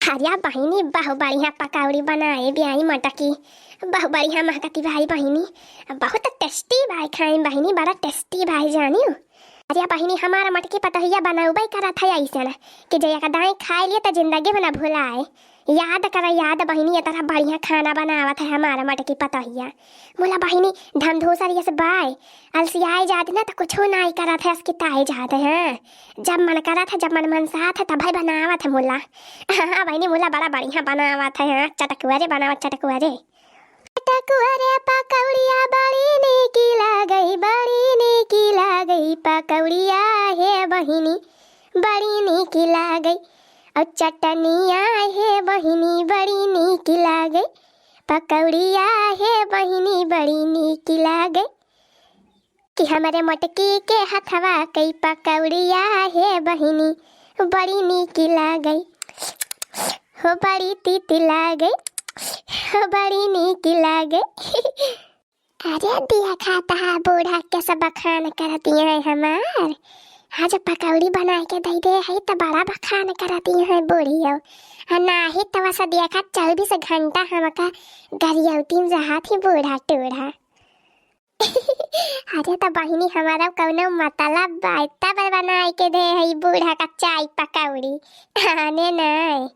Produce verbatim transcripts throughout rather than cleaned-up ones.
अरे बहिनी, बहु बढ़िया पकौड़ी बनाए बियाई मटकी, बहु बढ़िया महकती भाई बहिनी, बहुत टेस्टी भाई खाए बहिनी, बड़ा टेस्टी भाई जानियो। अरे बहिनी, हमारा मटकी पतोहिया बनौबे करत है ऐसन कि जे एक दाई खाए लिए तो जिंदगी में ना भुलाए। याद कर याद बहिनी, ये तरह बढ़िया खाना बनावत है हमारा मटकी पतोहिया। मोला बहिनी, धमधूसर यस बाय, अलसियाए जात ना तो कुछो नाई करत है, अस्किताए जात है। जब मन करत है, जब मन मनसात है, तबै बनावत है मोला। हाँ बहिनी, मोला बड़ा बढ़िया बनावत है, हाँ, चटकुअरे बनावत, चटकुअरे। चटकुअरे पकौड़िया बड़ी नीकी लागई, बड़ी नीकी लागई पकौड़िया हे बहिनी, बड़ी नीकी लागई। और चटनिया हे बहिनी, बड़ी नीकी लागई पकौड़िया हे बहिनी, बड़ी नीकी लागई। कि हमरे मोटकी के हथवा कई पकौड़िया हे बहिनी, बड़ी नीकी लागई, हो बड़ी तीती लागई, हो बड़ी नीकी लागई। अरे दिया खाता है बूढ़ा, कैसे बखान करती है हमार। आज पकौड़ी बनाए के दे दे है तो बड़ा बखान करती है बूढ़ी हो। आ नाही तो वैसा देखा चौबीस घंटा हमका गरियौतीन रहा थी बूढ़ा टूढ़ा। अरे तो बहिनी, हमारा कौनो मतलब बा, तब बनाए के दे है बूढ़ा का चाय पकौड़ी। आने नहीं।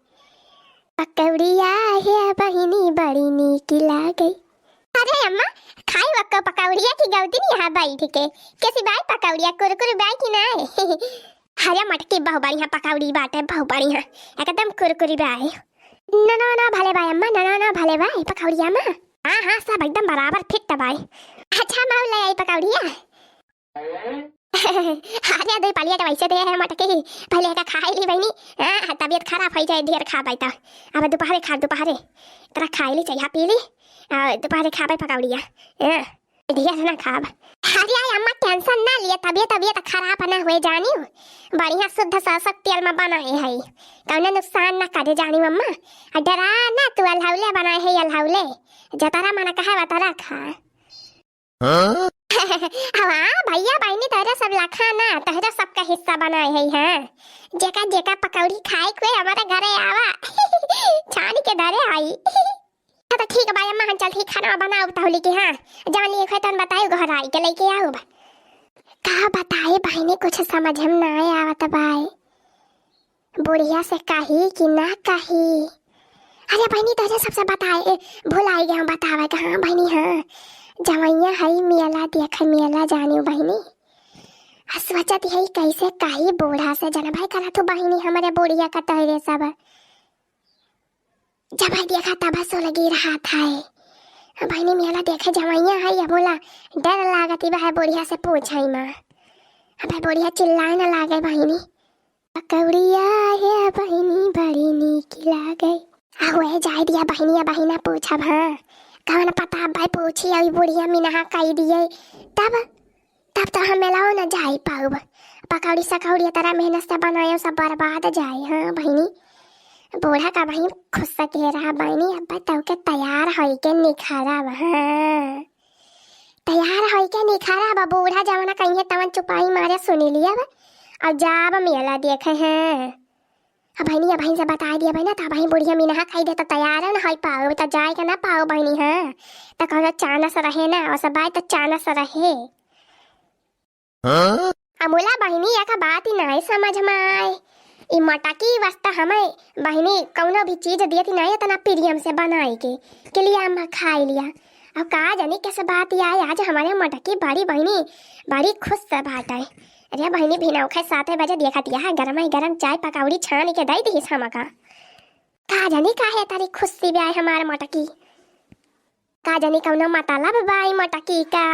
पकौड़िया हे बहिनी, बड़ी नीकी लागई। अरे अम्मा, खाई वक्को पकौड़िया की गौती नहीं यहाँ बैठ के। कैसी बाई पकौड़िया, कुरकुर बाई की नहीं? अरे मटकी, बहु बढ़िया पकौड़ी बाटे, बहु बढ़िया, एकदम कुरकुरी बाई। ना ना ना भले बाई अम्मा, ना ना ना भले बाई पकौड़िया माँ। हाँ हाँ, सब एकदम बराबर फिट बाई। अच्छा माऊ, ले आई पकौड़िया। अरे दुई पलिया तो वैसे दे है मटकी, पहले एका खाई ली बहिनी। हाँ, तबियत खराब हो जाए ढेर खाबै तो। अब दोपहरे खा, दोपहरे तरा खाई ली, चाय पी ली, आ, दोपहरे खाबै पकौड़िया। हाँ, ढेर ना खाब। अरे आई अम्मा, टेंशन ना लिए, तबियत, तबियत खराब ना हुए जानियो। बढ़िया शुद्ध सरसों तेल में बनाए है, कौनो नुकसान ना करे जानियो अम्मा। आ डरा ना, तू अलहौले बनाए है, अलहौले। जतरा मन कहे वतरा खा। हाँ? अब हाँ भैया बहिनी, तोहरे सब लखा ना, तोहरे सबका हिस्सा बनाए है, हाँ। जेका जेका पकौड़ी खाए के हमारे घरे आवा। छानी के धरे आई। हाँ तो ठीक बा अम्मा, हम चल ठीक खाना बनाओ तहली के, हाँ। जवन लिए खोए तवन बताओ, घर आई के लेके आओ। का बताए बहिनी, कुछ समझ में ना आवत बाए। बुढ़िया से कही कि ना कही? अरे बहिनी, तोहरे सबसे बताए, ए, भुलाई गए हम बतावे के। हाँ बहिनी, हाँ, जवैया है मेला देखे, मेला जानियो बहिनी। आ सोचत है कैसे कही बूढ़ा से, जनबै करा तू बहिनी, हमरे बुढ़िया का तोहरे सब। जब है देखा तब सुलगी रहा था। बहिनी मेला देखे जवैया है, ये बोला डर लागत बा है बुढ़िया से पूछे माँ। अब बुढ़िया चिल्लाए न लागे बहिनी। पकौड़िया हे बहिनी बड़ी नीक लागे। आ होए जाए दिया बहिनिया, बहिना पूछब, हाँ। कवन पता भाई पूछी, अभी बुढ़िया मिनहा कई दिए। तब, तब तो हम मेलाओ न जाई पाउब। पकौड़ी सकौड़ी तरह मेहनत से बनाए, सब बर्बाद जाए, हाँ बहिनी। बूढ़ा का बहिन खुश के रहा बहिनी, अब तो के तैयार होई के निखरब, हाँ। तैयार होई के निखरब, बूढ़ा जवना कहिए तवन चुपाई मारे सुनी लियब। अब जाब मेला देखे हैं। अब बहिनी, अब बहिन से बताई दिया बहिना, तब बहिन बुढ़िया मिनहा कई दे तो तैयार है ना, होई पाओ तो जाए के ना पाओ बहिनी, हाँ। तो कौनो चानस रहे ना, और सब बात तो चानस रहे। हाँ? अमूला बहिनी, या का बात ही नाई समझ में आए। ई मटकी वास्ता हमें बहिनी कौनो भी चीज दियत ही नाई, इतना प्रियम से बनाई के, के लिया हम खाई लिया। अब का जानी कैसे बात ही आए, आज हमारे मटकी बड़ी बहिनी बड़ी खुश से बात है। अरे बहिनी, भिनौखे सात बजे देखत यह गरम गरम चाय पकौड़ी छान के दे दीस हमका। का जानी काहे तारी खुशी भी आए हमारे मटकी। का जानी कौनो मतलब बाई मटकी का।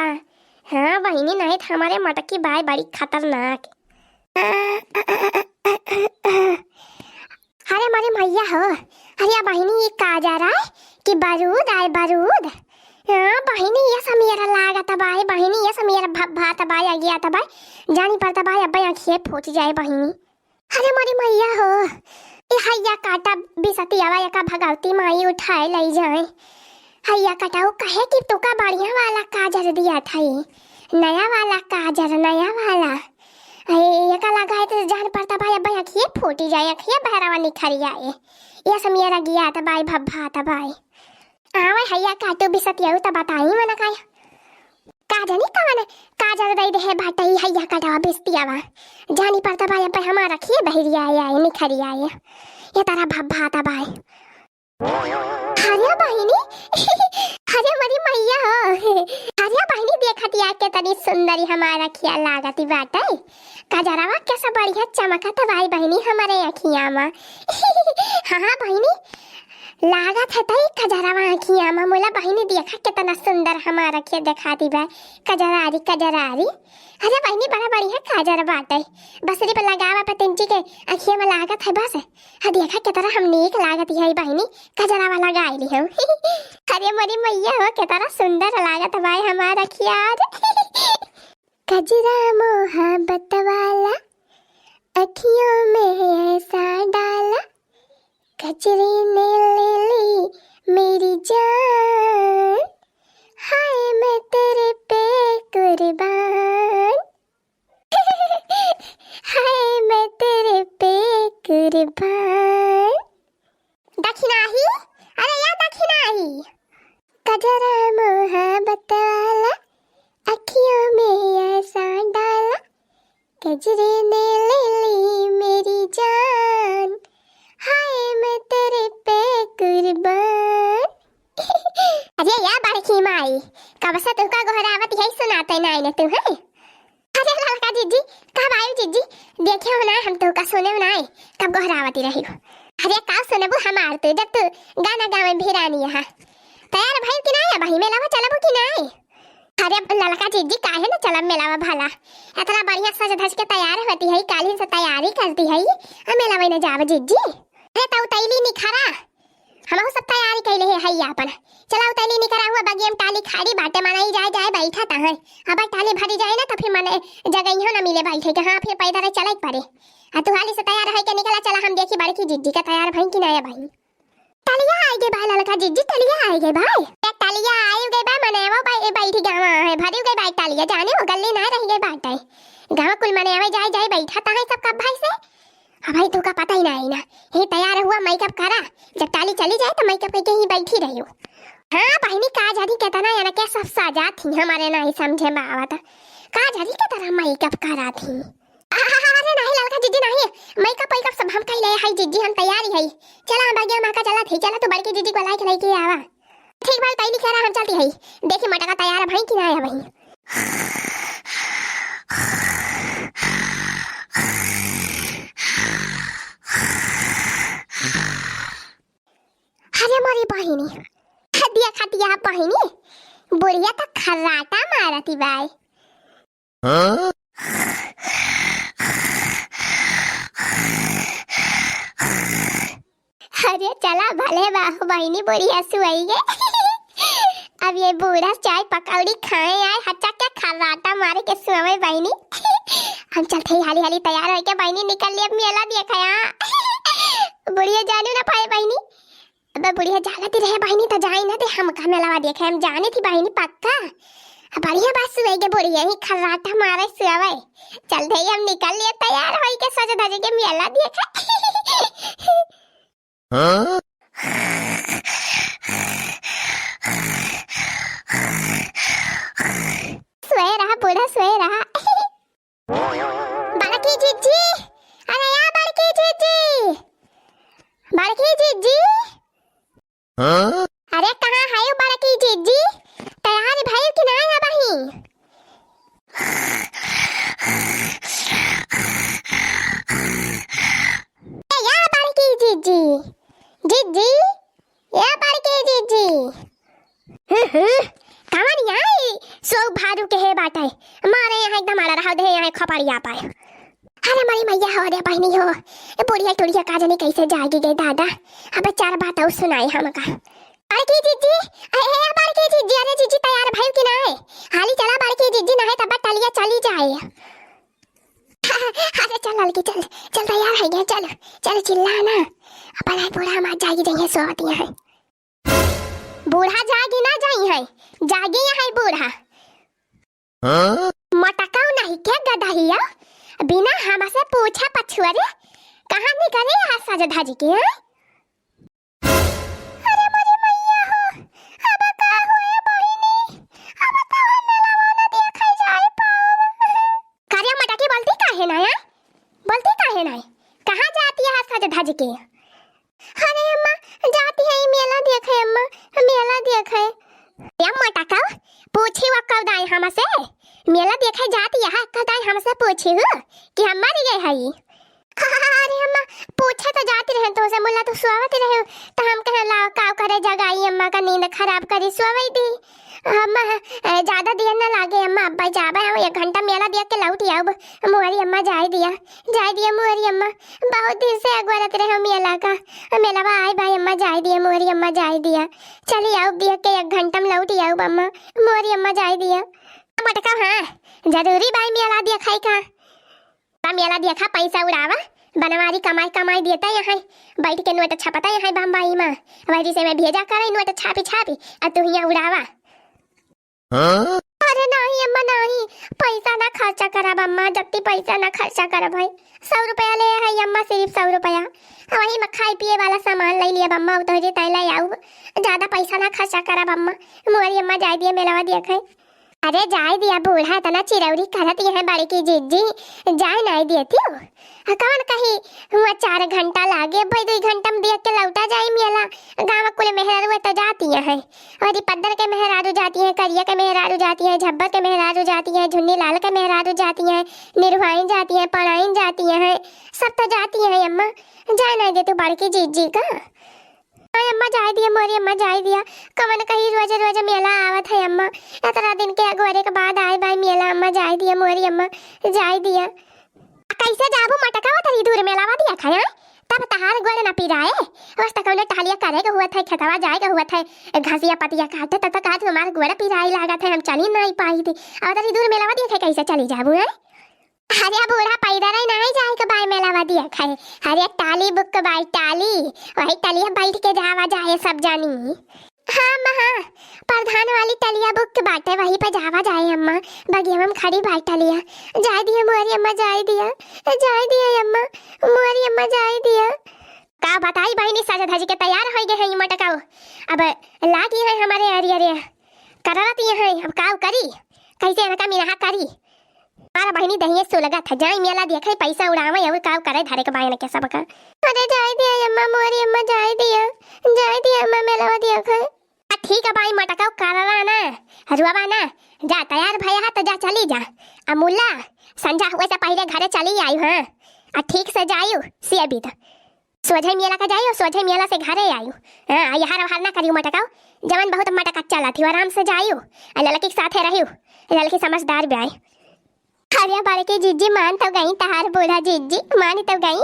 हाँ बहिनी, नहीं तो हमारे मटकी बाई बड़ी खतरनाक। अरे मोरे मैया हो, अरे बहिनी, ये काजर आए कि बरूद आए, बरूद? हाँ बहिनी, ये समीर लागत बाई बहिनी, ये समीर भ-, भात बाई, अगिया त बाई, जानी पड़ता बाई, अब आँखिए फूट जाए बहिनी। अरे मोरी मैया हो, ए हैया काटा बिसतियावा, एका भगवती माई उठाए लई जाए। हैया कटाऊ कहे कि तुका बढ़िया वाला काजर दिया था, नया वाला काजर, नया वाला। अरे, एका लगा है तो जान पड़ता भाई, अब अखिए फूटी जाए, अखिए बहरावा निखरी आए। ये समिया रगिया त बाई, भब्बा त बाई। आवे हैया काटू बिसतियाऊ त बताई मन काय। का जानी कवन काजर दई देहे बाटई हैया कटवा बिसतियावा। जानी पड़ता भाई, अब हमार अखिए बहरी आए, आए, निखरी आए। ये तारा भब्बा त बाई। अरे बहिनी, अरे मोरी मैया हो। अरे बहिनी, देखत या केतनी सुंदरी हमार अखिया लागती बाटे। कजरवा कैसा बढ़िया चमकत बाई बहिनी हमरे अखिया मा। हाँ, हाँ बहिनी, लागत है तई कजरवा अखिया मा। मोला बहिनी देखा केतना सुंदर हमार अखिया देखाती बा। कजरारी, कजरारी। अरे बहिनी, बड़ा बढ़िया काजर बाटे। बसरी पे लगावा पे तिनची के अखिया में लागत है बस। हाँ, देखा के तरह हम नीक लागत है बहिनी, कजरावा लगाई ली हम। अरे मोरी मैया हो, के तरह सुंदर लागत भाई हमार अखिया रे। कजरा मोहब्बत वाला, अखियों में ऐसा डाला, कजरे ने ले ली मेरी जान, हाय मैं तेरे पे कुर्बान। हाय मैं तेरे पे कुर्बान। दखिनाही, अरे या दखिनाही। कजरा मोहब्बत वाला, अखियों में ऐसा डाला, कजरे ने ले ली मेरी जान, हाय मैं तेरे पे कुर्बान। अरे या बड़की माई, कब से तुहका गोहरावत यही सुनाते नाई ने तू है? अरे ललका जिज्जी, कब आयु जिज्जी? देखे हो ना हम तुहका सुने हो ना, कब गोहरावती रही हो? अरे का सुनबू हमार तू, जब तू गाना गावे भिरानी यहाँ। तैयार भइल कि नाई? अब ही मेलावा चलबू कि नाई? अरे ललका जिज्जी, काहे न चलब मेलावा भला? इतना बढ़िया सज धज के तैयार होती है, कालिन से तैयारी करती है, आ मेलावा न जाब जिज्जी? अरे तऊ तैली निखरा, हमहू सब तैयारी कैले है, है अपन। चला उतैली निकरा हुआ बगिया में टाली खाड़ी बाटे, मनई जाए जाए बैठा ता है। अब टाली भरी जाए ना तो फिर मने जगह ना मिले बैठे के, हाँ फिर पैदल चले के पड़े। आ तू हाली से तैयार है के निकला, चला हम देखी बड़की जिज्जी का तैयार भई कि नाई बहिनी। टलिया आई गए बा ललका जिज्जी, टलिया आई गए बा। ए टलिया आई गए बा, मने वो बा-, ए बैठी गावा है, भरी गए बा टलिया, जाने वो गल्ली ना रह गए बाटे। गावा कुल मने आवे जाए जाए बैठा ता है सब कब भाई से। अब भाई तुहका पता ही ना आई ना, ही तैयार हुआ मेकअप करा, जब टाली चली जाए तो मेकअप करके ही बैठी रही हो। हाँ बहिनी, का जानी केतना एनके सब सजा थी, हमारे नाही समझे में आवत। का जानी केतना मेकअप करा थी। अरे नाही ललका जिज्जी नाही, मेकअप वेकअप सब हम कइले हई जिज्जी, हम तैयार ही हई। चला हम बगिया मा का चलत ही, चला तू बड़की जिज्जी को लाई के लेके आवा। ठीक बा, तैली करा हम चलती हई, देखी मटका तैयार भई कि ना भई। अरे मोरी बहिनी, खदिया खटिया बहिनी, बुढ़िया तो खर्राटा मारती बाय। हाँ? अरे चला भले बाहु बहिनी, बुढ़िया सुआई गे। अब ये बूढ़ा चाय पकौड़ी खाए आए, हच्चा के खर्राटा मारे के सुआवे बहिनी। हम चलते ही हाली हाली तैयार होके बहिनी निकल लिए मेला देखे। बुढ़िया जानू ना पाए बहिनी। अब बुढ़िया जागती रहे बहिनी तो जाई ना दे, हम का मेलावा देखे, हम जाने थी बहिनी पक्का। अब बढ़िया बात सुआई गे बुढ़िया ही खर्राटा मारे सुआवे। चल दे हम निकल लिए तैयार होई के सज धज के मेला देखे। हाँ? सोए रहा बूढ़ा, सोए रहा। बड़की जिज्जी, अरे या बड़की जिज्जी, बड़की जिज्जी। हाँ? अरे कहाँ है बड़की जिज्जी? तैयार भइल कि ना अबही? ए या बड़की जिज्जी, जिज्जी, या बड़की जिज्जी। हम्म, हम्म, कवन यहाँ ई सो भारू के हे बाटे? मारे यहाँ एकदम आला रहा दे यहाँ खपड़िया पाए। अरे मरी मैया हो रे बहिनी हो, ए बुढ़िया टुढ़िया का जाने कैसे जागी गई दादा। अबे चार बात और सुनाई हमका। बड़की जिज्जी, ए, ए, बड़की जिज्जी, अरे जिज्जी तैयार भइल कि नाय? हाली चला बड़की जिज्जी, नाय तब टलिया चली जाए। अरे चल ललकी चल, चल तैयार है गया, चल, चल चिल्ला ना। अपन है बूढ़ा हमार जागी जइहे सोवतिया है। बूढ़ा जागी ना जाई है, जागी है बूढ़ा। हाँ? मटकाऊ नहीं के गदहिया, बिना हमसे पूछे पछुआ रे, कहाँ निकले यहाँ सज धज के, हैं? अरे मोरी मैया हो, अब का होए बहिनी, अब तो हम मेलवा ना देखे जाए पाओ। का रे मटकी, बोलती काहे ना है? बोलती काहे ना है? कहाँ जाती है सज धज के? अरे अम्मा, जाती है ई मेला देखे अम्मा, मेला देखे। ए मटका, पूछी वो कब दाई हमसे? मेला देखे जाती है कब दाई हमसे पूछी हो कि हम मर गए हई? अरे अम्मा, पूछे तो जाती रहे तो से मुला तो सोवत रहे, तो हम कहे लाओ काव करे जगाई अम्मा का नींद खराब करी सोवई दी। अम्मा, ए, ज्यादा देर ना लागे अम्मा, अब जाबे हम एक घंटा मेला देख के लौट आउब। मोरी अम्मा जाए दिया, जाए दिया मोरी अम्मा, बहुत दिन से अगोरत रहे मेला का, मेलवा आए भाई अम्मा जाए दिया, मोरी अम्मा जाए दिया, चली आउब देख के एक घंटा में लौट आउब अम्मा, मोरी अम्मा जाए दिया। मटका हाँ, जरूरी भाई मेला देखे का, बा मेला देखा, पैसा उड़ावा, बनवारी कमाई कमाई देता यहाँ, बैठ के नोट छपता यहाँ बम्बई में, वही से मैं भेजा करे नोट छापी छापी, आ तू यहाँ उड़ावा। हाँ? अरे नहीं अम्मा नहीं, पैसा ना खर्चा करब अम्मा, जत्ती पैसा ना खर्चा करब है, सौ रुपया ले है अम्मा, सिर्फ सौ रुपया, आ वही में खाए पिए वाला सामान ले लिया अम्मा, उतरे तय ले आऊ, ज्यादा पैसा ना खर्चा करब अम्मा, मोरी अम्मा जाए दिया मेलवा देखे। अरे जाए दिया बूढ़ा, इतना चिरौरी करत यहाँ बड़की जिज्जी, जाए नहीं देती हो। आ कौन कही हुआ चार घंटा लागे, भाई दुई घंटा में देख के लौटा जाए मेला। गाँव कुल मेहरारू तो जाती हैं, और ई पद्दर के मेहरारू जाती हैं, करिया के मेहरारू जाती हैं, झब्बर के मेहरारू जाती हैं, झुन्नी लाल के मेहरारू जाती हैं, निरहुआइन जाती हैं, पड़ाइन जाती हैं, सब तो जाती हैं अम्मा। जाए नहीं देती बड़की जिज्जी का। अरे अम्मा जाए दिया, मोरी अम्मा जाए दिया, कवन कही रोज रोज मेला आवत है अम्मा, इतना दिन के अगोरे के बाद आए भाई मेला, अम्मा जाए दिया, मोरी अम्मा जाए दिया। कैसे जाबू मटका, वो तरी दूर मेलावा दिया खाया, तब तहार गोड़ न पिराए, बस तक उन्हें टहलिया करे के हुआ था, खेतवा जाए के हुआ था, घासिया पतिया काटे, तब तक आज हमार गोड़ पिराए लागत है, हम चली नहीं पाई थी, और तरी दूर मेलावा दिया खाए कैसे चली जाबू है? अरे बूढ़ा, पैदल ही नहीं जाए के बाय मेलावा दिया खाए। अरे टाली बुक बाय टाली, वही टलिया बैठ के जावा जाए सब जानी। हाँ अम्मा हाँ, प्रधान वाली टलिया बुक बाटे, वही पे जावा जाए अम्मा। बगिया में खड़ी बाय टलिया। जाए दिया मोरी अम्मा, जाए दिया, जाए दिया अम्मा, मोरी अम्मा जाए दिया। का बताई बहिनी, सज धज के तैयार हो गए हैं ई मटकाओ। अब लागी है हमारे अरे अरे करत ये है, अब काव करी, कैसे इनका मिनहा करी। मारा बहिनी दहिए सुलगत है, जाई मेला देखे, पैसा उड़ावे, और काव करे धरे के बायन के सबका। अरे जाए दिया अम्मा, मोरी अम्मा जाए दिया, जाए दिया अम्मा मेलवा देखे। आ ठीक है बाई मटकाओ, करवा ना, रुआवा ना, जा तैयार भया है तो जा चली जा। आ मुल्ला, संझा हुए से पहले घरे चली आयु, हाँ, आ ठीक से जायु, सिया बीत। सोझे मेला का जाइयो, सोझे मेला से घरे आइयो। हाँ, यहाँ रवहार ना करियो मटकाओ, जवन बहुत मटका चला थी, आराम से जाइयो, आ ललकी के साथे रहियो, ललकी समझदार ब्याई। अरे बड़की जिज्जी, मान तो गई तहार बूढ़ा जिज्जी, मान तो गई।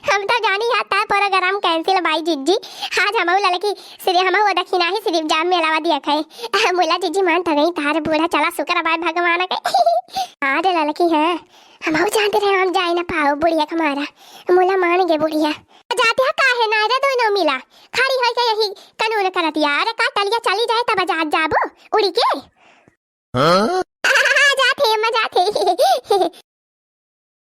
हम तो जानी है ता प्रोग्राम कैंसिल बाई जिज्जी। आज हमहू ललकी सिर्फ, हमहू वो दक्षिणा ही सिर्फ जाम मेलावा दिया खाए। मुला जिज्जी, मान तो गई तहार बूढ़ा, चला शुक्र बाय भगवान के। हाँ रे ललकी, हाँ। हमहू जानते रहे हम जाए ना पाओ बुढ़िया के मारा। मुला मान गे बुढ़िया। जाते हा काहे ना रे दोनों मिला? खड़ी होई के यही कानून करत या। अरे का टलिया चली जाए तब जात जाबो उड़ी के? हाँ?